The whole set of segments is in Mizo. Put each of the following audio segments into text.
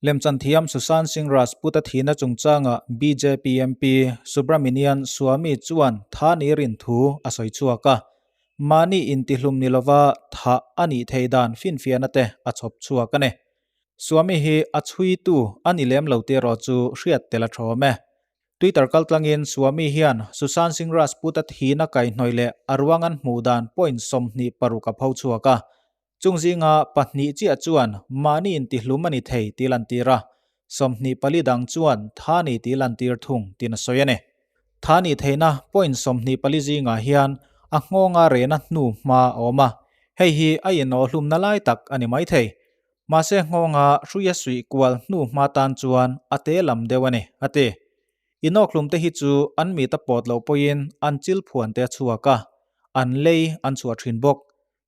Lemchan thiam Sushant Singh Rajput-a thihna chungchangah bjp MP Subramanian Swamy chuan tha ni rin thu a sawi chhuak a. Mahni intihlum ni lova thah a nih theih dan finfiahna te a chhawp chhuak a ni. Swamy hi a chhuitu a ni lem lo tih erawh chu hriat tel a thawm e. Twitter kaltlangin Swamy hian Sushant Singh Rajput-a thihna kaihhnawih leh a ruang an hmuh dan point 26 a pho chhuak a. Chung zinga pahnih chiah chuan mahni intihlum a ni thei tih lantir a, 24 dang chuan tha ni tih lantir thung tiin a sawi a ni. Tha nih theihna point 24 zingah hian a nghawnga rehna hnu hma a awm a, hei hi a inawhhlumna lai tak a ni mai thei. Mahse nghawnga hruia suih kual hnu hma tan chuan a te lam deuh a ni, a ti. Inawkhlum te hi chu an mit a pawt loh pawhin an chil phuan te a chhuak a, an lei an chhuah thin bawk.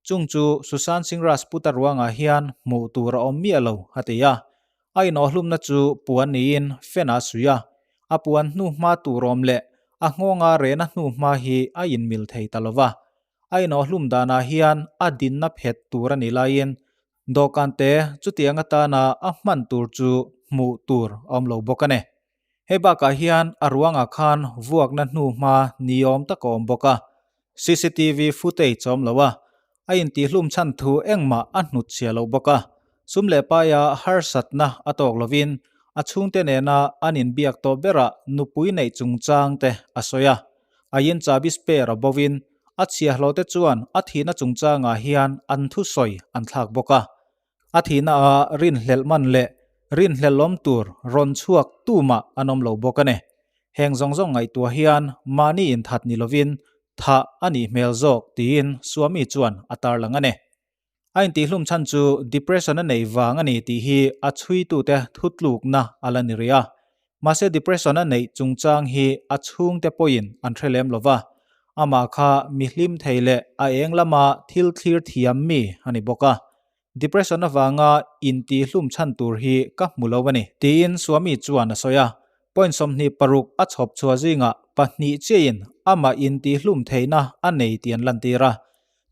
Chung chu Sushant Singh Rajput-a ruangah hian hmuh tur a awm miah lo, a ti a. A inawhhlumna chu puan niin fan a suih a, a puan hnu hma tur awm leh a nghawnga rehna hnu hma hi a inmil thei ta lo va. A inawhhlum danah hian a dinna phet tur a nih laiin dawhkan te chutiang atana a hman tur chu hmuh tur a awm lo bawk a ni. Hei bakah hian a ruangah khan vuakna hnu hma niawm tak a awm bawk a, cctv footage a awm lo a, a intihhlum chhan thu engmah a hnut chhia lo bawk a, sum leh paia harsatna a tawk lovin a chhungte nena an inbiak tawh berah nupui neih chungchang te a sawi a, a in chabi spare a bovin a chhiahhlawh te chuan a thihna chungchangah hian an thusawi an thlak bawk a. A thihna ah rinhlelh man leh rinhlelhawm tur rawn chhuak tumah an awm lo bawk a ni. Heng zawng zawng ngaihtuah hian mahni inthat ni lovin thah a nih hmel zawk tiin Swami chuan a tarlang a ni. A intihhlum chhan chu depression a nei vang a ni tih hi a chhuitute thutlukna a la ni rih a. Mahse depression a neih chungchang hi a chhungte pawhin an hre lem lova, amah kha mi hlim thei leh a eng lama thil thlir thiam mi a ni bawk a. Depression avanga intihhlum chhan tur hi ka hmu lo a ni, tiin Swami chuan a sawi a. Point 26 a chhawp chhuah zingah pahnih chiahin amah intihhlum theihna a nei tih an lantir a.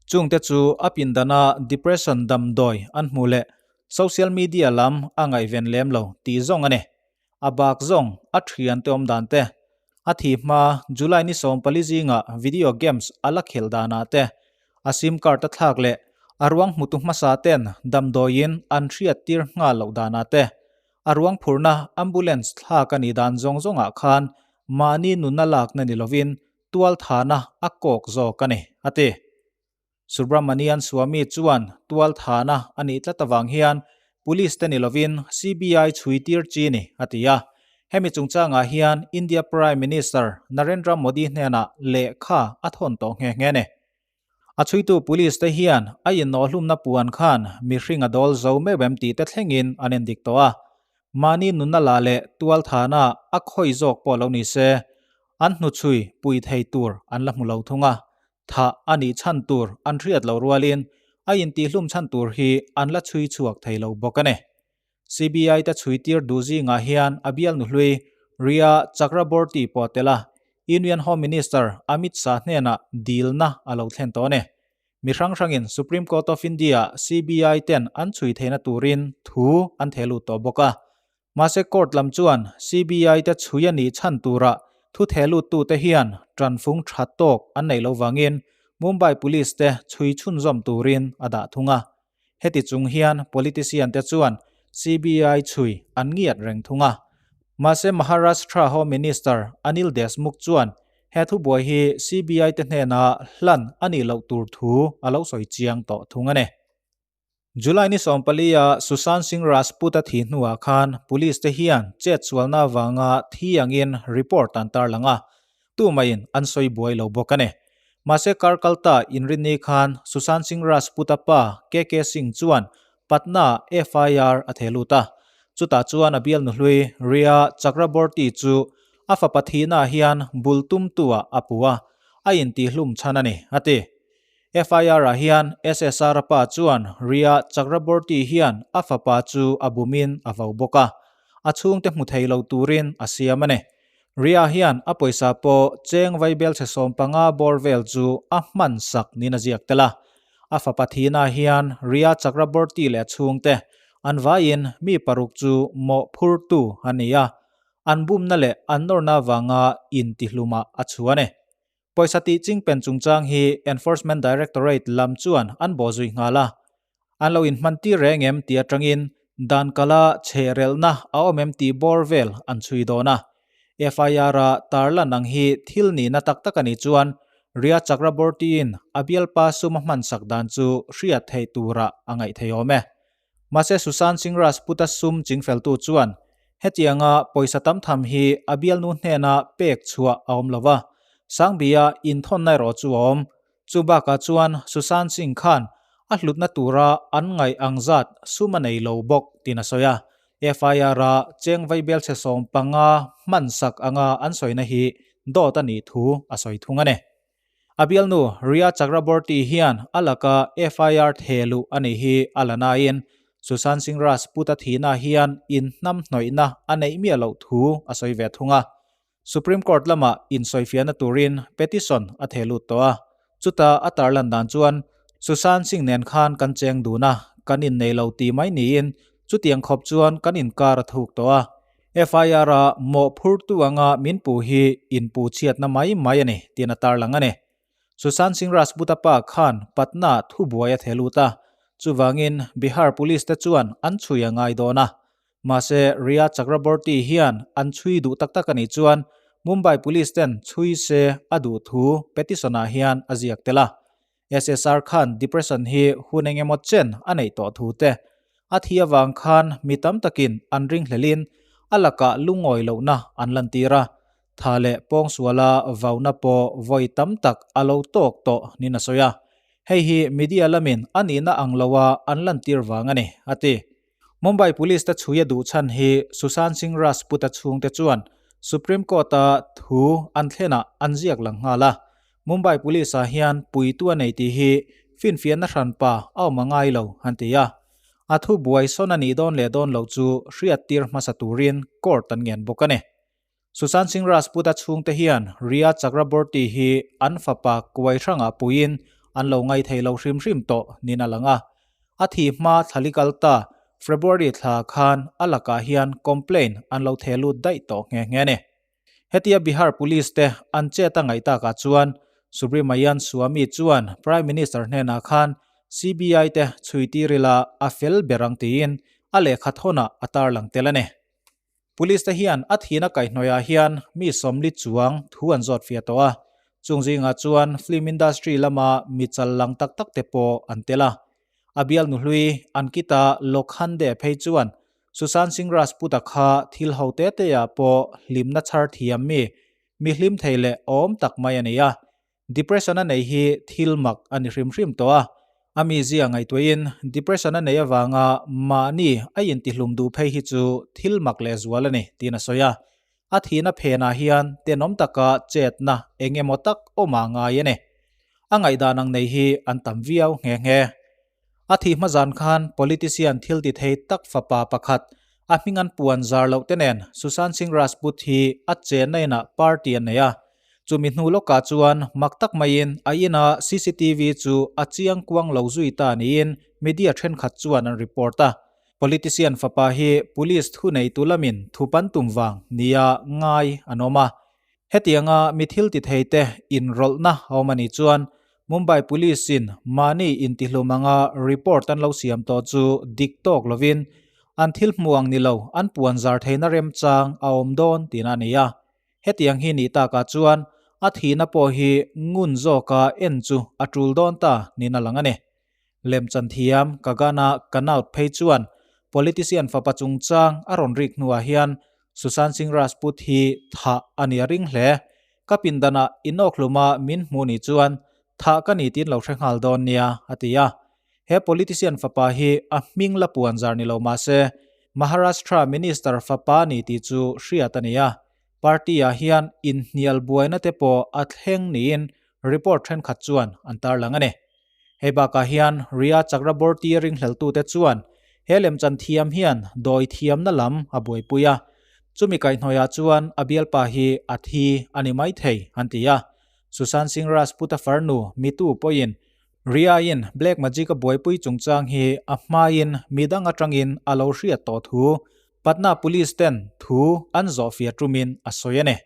Chungte chu a pindana depression damdawi an hmuh leh social media lam a ngaihven lem lo tih zawng a ni. A bak zawng a thiante awm dan te, a thi hma July ni 14 zingah video games a la khelh danah te, a sim card a thlak leh a ruang hmutu hmasa ten damdawiin an hriat tir nghal loh danah te, a ruang phurhna ambulance thlak a nih dan zawng zawngah khan mahni nunna lakna ni lovin tualthana a kawk zawk a ni, a ti. Subramanian Swamy chuan tualthana a nih tlat avang hian Police te ni lovin CBI chhui tir chi ni, a ti a. Hemi chungchangah hian India Prime Minister Narendra Modi hnenah lehkha a thawn tawh nghe nghe a ni. A chhuitu Police te hian a innawhhlumna puan khan mihring a dawl zo meuh em tih te thlengin an endik tawh a. Mahni nunna la leh tualthana a khawi zawk pawh lo ni se, an hnuchhui pui thei tur an la hmu lo thung a. Thah a nih chhan tur an hriat loh rualin a intihhlum chhan tur hi an la chhui chhuak thei lo bawk a ni. CBI te chhui tir duh zingah hian a bialnu hlui Rhea Chakraborty pawh a tel a, Union Home Minister Amit Shah hnenah dilna a lo thlen tawh a ni. Mi hrang hrangin Supreme Court of India-ah CBI ten an chhui theihna turin thu an theh lut tawh bawk a. Mahse court lam chuan CBI te chhui a nih chhan turah thu theh luttute hian tanfung tha tawk an neih loh vangin Mumbai Police te chhui chhunzawm turin a dah thung a. Heti chung hian politician te chuan CBI chhui an ngiat reng thung a. Mahse Maharashtra Home Minister Anil Deshmukh chuan he thubuai hi CBI te hnena hlan a nih loh tur thu a lo sawi chiang tawh thung a ni. July ni 14 a Sushant Singh Rajput a thih hnuah khan police te hian chet sualna avanga thi angin report an tarlang a, tumaiin an sawi buai lo bawk a ni. Mahse kar kalta inrinni khan Sushant Singh Rajput a pa KK Singh chuan Patna FIR a theh lut a, chutah chuan a bialnu hlui Rhea Chakraborty chu a fapa thihnaah hian bul tumtu-ah a puh a, a intihhlum chhan a ni, a ti. FIR-ah hian SSR a pa chuan Rhea Chakraborty hian a fapa chu a bumin a vo bawk a, a chhungte hmu thei lo turin a siam a ni. Rhea hian a pawisa pawh cheng vaibelchhe 15 bawr vel chu a hman sak niin a ziak tel a. A fapa thihna hian Rhea Chakraborty leh a chhungte An vaiin mi paruk chu mawhphurtu a ni a, an bumna leh an nawrna avanga intihlumah a chhuah a ni. Pawisa tih chingpen chungchang hi Enforcement Directorate lam chuan an bawhzui nghal a, an lo inhmantir reng em tih atangin dan kala chhehrelhna a awm em tih bawr vel an chhui dawn a. FIR-a tarlan ang hi thil nihna tak tak a nih chuan Rhea Chakraborty-in a bialpa sum a hmansak dan chu hriat theih turah a ngaih thei awm e. Mahse Sushant Singh Rajput-a sum chingfeltu chuan hetianga pawisa tam tham hi a bialnu hnena pek chhuah a awm lo va, Sangbia inthawnna erawh chu a awm. Chu bakah chuan Sushant Singh khan a hlutna tura an ngaih ang zat sum a nei lo bawk tiin a sawi a. FIR-a cheng vaibelchhe 15 hmansak anga an sawina hi dawt a nih thu a sawi thung a ni. A bialnu Rhea Chakraborty hian a laka FIR theh luh a nih hi a la nain Sushant Singh Rajput-a thihna hian inhnamhnawihna a neih miah loh thu a sawi ve thung a. Supreme Court lamah insawifiahna turin petition a theh lut tawh a. Chuta a tarlan dan chuan Sushant Singh nen khan kan cheng dun a, kan innei lo tih mai niin chutiang khawp chuan kan inkar a thuk tawh a. FIR-a mawhphurtu anga min puh hi inpuh chhiatna mai mai a ni tiin a tarlang a ni. Sushant Singh Rajput-a pa khan Patna thubuai a theh lut a, chuvangin Bihar Police te chuan an chhui a ngai dawn a. Mahse, Rhea Chakraborty hian an chhui duh tak tak a nih chuan Mumbai Police ten chhui se a duh thu petition-ah hian a ziak tel a. SSR khan depression hi hun eng emaw chen a neih tawh thu te, a thi avang khan mi tam takin an ringhlelin a lakah lungawi lohna an lantir a, tha leh pawngsuala vauna pawh vawi tam tak a lo tawk tawh niin a sawi a, hei hi media lamin a nihna ang loa an lantir vang a ni, a ti. Mumbai Police te chhui a duh chhan hi Sushant Singh Rajput-a chhungte chuan Supreme Court-a thu an thlenah an ziak lang nghal a. Mumbai Police-ah hian puitu a nei tih hi finfiahna hranpa a awm a ngai lo, an ti a. A thu buai sawn a nih dawn leh dawn loh chu hriattir hmasa turin court an ngen bawk a ni. Sushant Singh Rajput-a chhungte hian Rhea Chakraborty hi an fapa kuai hrangah puiin an lo ngai thei lo hrim hrim tawh niin a lang a. A thih hma thlali kal ta February thla khan a lakah hian complaint an lo theh lut daih tawh nghe nghe a ni. Hetia Bihar Police te an chet a ngaih takah chuan Subrahmanyan Swamy chuan Prime Minister hnenah khan CBI te chhui tir ila a fel ber ang tiin a lehkha thawnah a tarlang tel a ni. Police te hian a thihna kaihhnawihah hian mi 40 chuang thu an zawt fiah tawh a, chung zingah chuan film industry lama mi chal lang tak tak te pawh an tel a. A bial nuhlui Ankita Lokhande phei chuan Sushant Singh Rajput-a kha thil ho te te ah pawh hlimna chhar thiam mi, mi hlim thei leh awm tak mai a ni a, Depression a nei hi thil mak a ni hrim hrim tawh a, a mizia ngaihtuahin depression a nei avanga mahni a intihlum duh phei hi chu thil mak leh zual a ni tiin a sawi a. A thihna phenah hian tenawm taka chetna eng emaw tak awm a ngai a ni. A ngaihdan ang nei hi an tam viau nghe nghe. A thih hma zan khan politician thil ti thei tak fapa pakhat, a hming an puan zar loh te nen Sushant Singh Rajput hi a chenna inah party a nei a. Chumi hnu lawkah chuan mak tak maiin a ina cctv chu a chiang kuang lo zui ta niin media thenkhat chuan an report a. Politician fapa hi police thuneitu lamin thupan tum vang nia ngai an awm a. Hetianga mi thil ti thei te inrawlhna a awm a nih chuan Mumbai Police in mahni intihlum anga report an lo siam tawh chu dik tawk lovin an thil hmuh ang ni lo an puan zar theihna remchang a awm dawn tihna a ni a. Hetiang hi nih takah chuan a thihna pawh hi ngun zawka en chu a tul dawn ta niin a lang a ni. Lemchan thiam Kagana Kanaut phei chuan politician fapa chungchang a rawn rik hnuah hian Sushant Singh Rajput hi thah a ni a ring hle. Ka pindanah inawkhluma min hmu ni chuan thah ka ni tiin lo hre nghal dawn nia, a ti a. He politician fapa hi a hming la puan zar ni lo mah se Maharashtra minister fapa ni tih chu hriat a ni a. Party-ah hian inhnial buaina te pawh a thleng niin report thenkhat chuan an tarlang a ni. Hei bakah hian Rhea Chakraborty ringhleltute chuan he lemchan thiam hian dawi thiamna lam a buaipui a, chumi kaihhnawihah chuan a bialpa hi a thi a ni maithei an ti a. Sushant Singh Rajput-a farnu Mitu pawhin. Ria-in Black Magic a buaipui chungchang hi a hmain midang atangin a lo hriat tawh thu Patna Police ten thu an zawhfiah tumin a sawi a ni.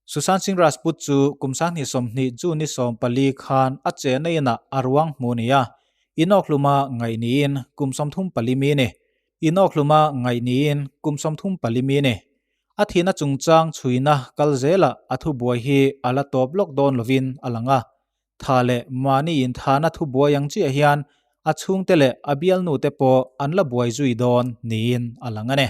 Sushant Singh Rajput chu kum 2020 June ni 14 khan a chehna inah a ruang hmu ni a, inawkhluma ngaih niin kum 34 mi ni. Inawkhluma ngaih niin kum 34 mi ni. A thihna chungchang chhuina kal zelah a thubuai hi a la tawp lawk dawn lovin a lang a. Tha leh mahni inthana thubuai ang chiah hian a chhungte leh a bialnute pawh an la buai zui dawn niin a lang a ni.